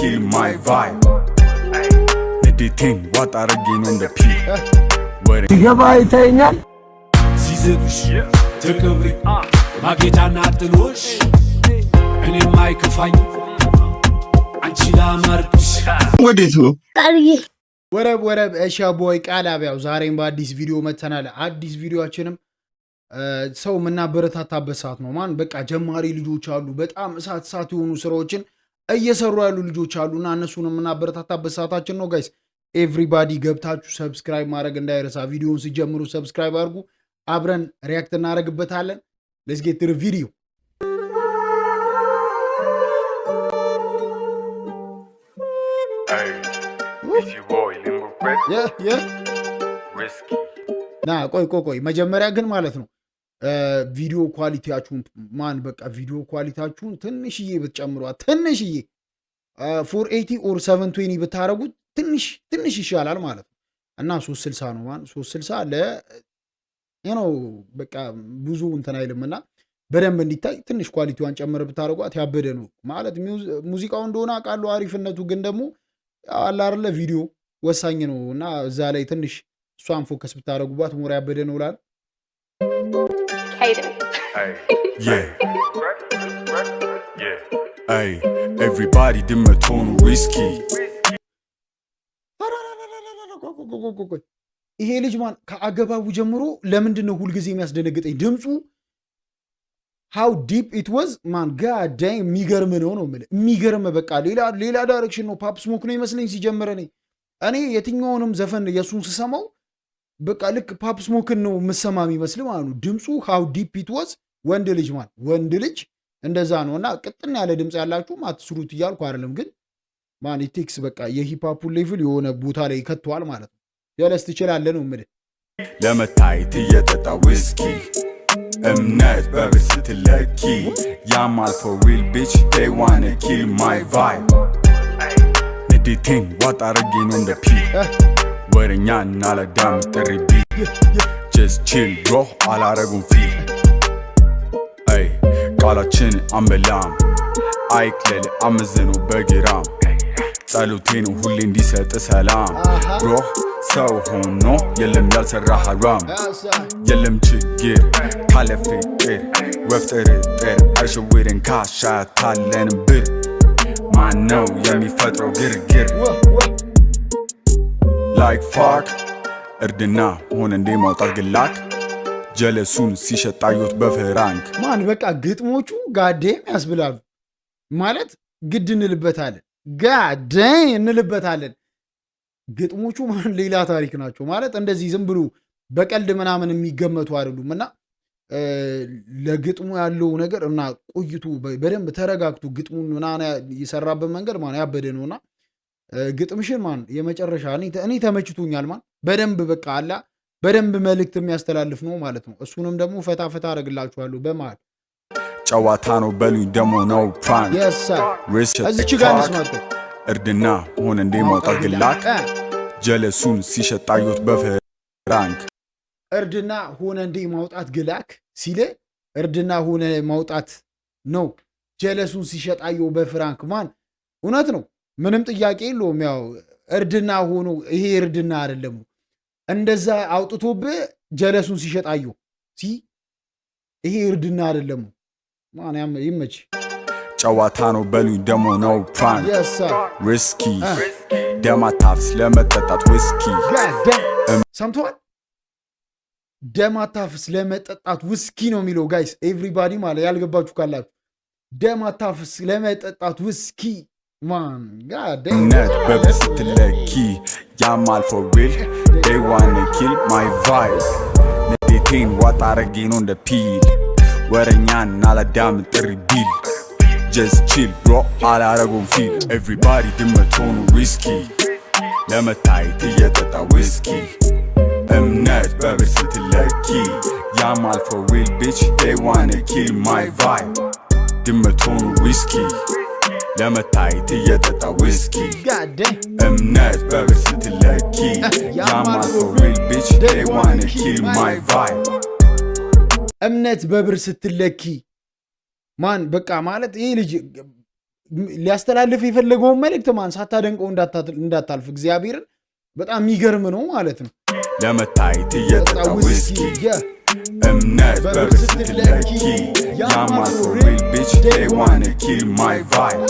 kill my vibe። ንዴቴን ዋጥ አረጌ ነው እንደ pill ወሬ ሲገባ ይታየኛል። ሲስብሽ ትክብሪ ማጌጫና ጥሎሽ እኔም አይክፋኝ አንቺ ላማርብሽ። ወዴት ነው? ቃልዬ። ወረብ ወረብ፣ እሺ boy ቃላብ፣ ያው ዛሬም በአዲስ ቪዲዮ መተናል። አዲስ ቪዲዮችንም ሰው የምናበረታታበት ሰዓት ነው። Man፣ በቃ ጀማሪ ልጆች አሉ፣ በጣም እሳት እሳት የሆኑ ስራዎችን እየሰሩ ያሉ ልጆች አሉ እና እነሱን የምናበረታታበት ሰዓታችን ነው። Guys፣ everybody ገብታችሁ subscribe ማድረግ እንዳይረሳ። ቪዲዮውን ሲጀምሩ subscribe አድርጉ። አብረን react እናደርግበታለን። Let's get to video. Hey, it's your boy Limbo Quick, Risky. ና ቆይ ቆይ ቆይ፣ መጀመሪያ ግን ማለት ነው ቪዲዮ quality ያችሁን፣ man፣ በቃ ቪዲዮ quality ያችሁን ትንሽዬ ብትጨምሯት፣ ትንሽዬ 480 or 720 ብታደረጉት ትንሽ ትንሽ ይሻላል ማለት ነው። እና 360 ነው፣ man፣ 360 ለ ነው በቃ ብዙ እንትን አይልም እና በደንብ እንዲታይ ትንሽ quality ዋን ጨምር ብታደረጓት ያበደ ነው። ማለት ሙዚቃው እንደሆነ አውቃለሁ አሪፍነቱ፣ ግን ደግሞ አለ አይደለ ቪዲዮ ወሳኝ ነው እና እዛ ላይ ትንሽ እሷን focus ብታደረጉባት more ያበደ ነው እላለሁ። Kaden. Hey, yeah. Yeah. Hey, everybody ድመት ሆኑ risky። ቆይ ቆይ ቆይ፣ ይሄ ልጅ፣ man፣ ከአገባቡ ጀምሮ ለምንድን ነው ሁልጊዜ የሚያስደነግጠኝ ድምፁ? How deep it was, man! God damn፣ የሚገርም ነው ነው የምልህ፣ የሚገርም በቃ ሌላ ሌላ direction ነው። Pop Smoke ነው ይመስለኝ ሲጀምር። እኔ የትኛውንም ዘፈን የእሱን ስሰማው በቃ ልክ Pop Smoke ን ነው የምሰማ የሚመስል ማለት ነው ድምፁ። How deep it was! ወንድ ልጅ፣ man፣ ወንድ ልጅ እንደዛ ነው። እና ቅጥን ያለ ድምፅ ያላችሁ አትስሩት እያልኩ አይደለም፣ ግን man፣ it takes በቃ የ hip hop ኡን level የሆነ ቦታ ላይ ይከተዋል ማለት ነው። ጀለስ ትችላለህ ነው የምልህ። ለመታየት እየጠጣ ዊስኪ፣ እምነት በብር ስትለኪ ያማል for real bitch, they wanna kill my vibe። ንዴቴን ዋጥ አረጌ ነው እንደ pill። ወረኛ አላዳምጥ ጥሪ ቢል just chill bro አላረጉም feel። አይ ቃላችን አንበላም አይክለል አመዝኑ በግራም። ጸሎቴ ነው ሁሌ እንዲሰጥ ሰላም bro። ሰው ሆኖ የለም ያልሰራ ሐራም። የለም ችግር ካለ ፍቅር ወፍ ጥርጥር አይሸውድን ካሻታለን ብር። ማነው የሚፈጥረው ግርግር? Like fuck፣ እርድና ሆነ እንዴ ማውጣት ግላክ? ጀለሱን ሲሸጣዩት በፍራንክ። Man፣ በቃ ግጥሞቹ God damn ያስብላሉ። ማለት ግድ እንልበታለን፣ God damn እንልበታለን። ግጥሞቹ፣ man፣ ሌላ ታሪክ ናቸው። ማለት እንደዚህ ዝም ብሎ በቀልድ ምናምን የሚገመቱ አይደሉም። እና ለግጥሙ ያለው ነገር እና ቆይቱ በደንብ ተረጋግቶ ግጥሙን ምናምን የሰራበት መንገድ፣ man፣ ያበደ ነው። እና ግጥምሽን፣ man፣ የመጨረሻ እኔ ተመችቶኛል። Man፣ በደንብ በቃ አላ በደንብ መልእክት የሚያስተላልፍ ነው ማለት ነው። እሱንም ደግሞ ፈታ ፈታ አደርግላችኋለሁ በመሃል። ጨዋታ ነው በሉኝ ደሞ ነው prank። የሳ እዚች ጋር እንስማት። እርድና ሆነ እንዴ ማውጣት ግላክ? ጀለሱን ሲሸጣዩት በፍራንክ። እርድና ሆነ እንዴ ማውጣት ግላክ ሲል እርድና ሆነ ማውጣት ነው። ጀለሱን ሲሸጣየው በፍራንክ፣ man፣ እውነት ነው። ምንም ጥያቄ የለውም። ያው እርድና ሆኖ ይሄ እርድና አይደለም። እንደዛ አውጥቶብህ ጀለሱን ሲሸጣየው ይሄ እርድና አይደለም። Man፣ ይመች። ጨዋታ ነው በሉኝ ደሞ ነው prank። የሳ Risky ደም አታፍስ ለመጠጣት ውስኪ። ሰምተዋል። ደም አታፍስ ለመጠጣት ውስኪ ነው የሚለው፣ guys። Everybody ማለት ያልገባችሁ ካላችሁ ደም አታፍስ ለመጠጣት ውስኪ፣ man። እምነት በብር ስትለኪ ያማል for real, they wanna kill my vibe። ንዴቴን ዋጥ አረጌ ነው እንደ pill። ወረኛን አላዳምጥ ጥሪ ቢል just chill bro አላረጉም feel። Everybody ድመት ሆኑ risky። ለመታየት እየጠጣ ዊስኪ፣ እምነት በብር ስትለኪ ያማል for real bitch, they wanna kill my vibe። ድመት ሆኑ risky። ለመታየት እየጠጣ ዊስኪ፣ እምነት በብር ስትለኪ ያማል for real bitch, they wanna kill my vibe። እምነት በብር ስትለኪ፣ man፣ በቃ ማለት ይህ ልጅ ሊያስተላልፍ የፈለገውን መልእክት man ሳታደንቀው እንዳታልፍ፣ እግዚአብሔርን በጣም የሚገርም ነው ማለት ነው። ለመታየት እየጠጣ ውስኪ፣ እምነት በብር ስትለኪ፣ ያማል for real bitch, they wanna kill my vibe.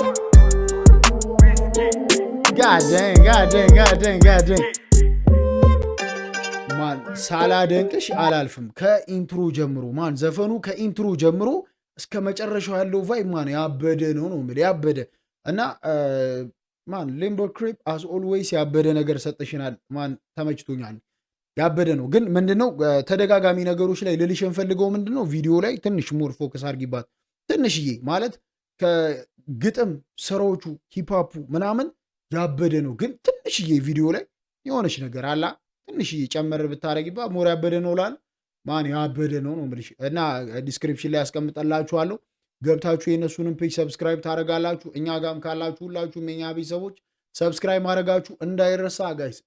God dang, God dang, God dang, God dang. Man ሳላደንቅሽ አላልፍም። ከ intro ጀምሮ man፣ ዘፈኑ ከ intro ጀምሮ እስከ መጨረሻው ያለው vibe man ያበደ ነው ነው የምልህ፣ ያበደ። እና man Limber Crip as always ያበደ ነገር ሰጥሽናል። Man ተመችቶኛል። ያበደ ነው። ግን ምንድነው ተደጋጋሚ ነገሮች ላይ ልልሽ የምፈልገው ምንድነው፣ ቪዲዮ ላይ ትንሽ more focus አድርጊባት። ትንሽዬ ማለት ከግጥም ስራዎቹ hip hop ኡ ምናምን ያበደ ነው። ግን ትንሽዬ ቪዲዮ ላይ የሆነች ነገር አላ ትንሽዬ ጨመር ብታረጊባት more ያበደ ነው ላል man ያበደ ነው ነው የምልሽ። እና description ላይ ያስቀምጠላችኋለሁ። ገብታችሁ የእነሱንም page subscribe ታደርጋላችሁ። እኛ ጋም ካላችሁ ሁላችሁም የኛ ቤተሰቦች subscribe ማድረጋችሁ እንዳይረሳ guys።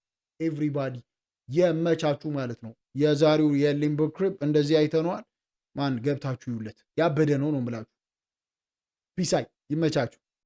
Everybody የመቻችሁ ማለት ነው። የዛሬው የ Limber Crip እንደዚህ አይተነዋል። Man ገብታችሁ ይውለት፣ ያበደ ነው ነው የምላችሁ። Peace out፣ ይመቻችሁ።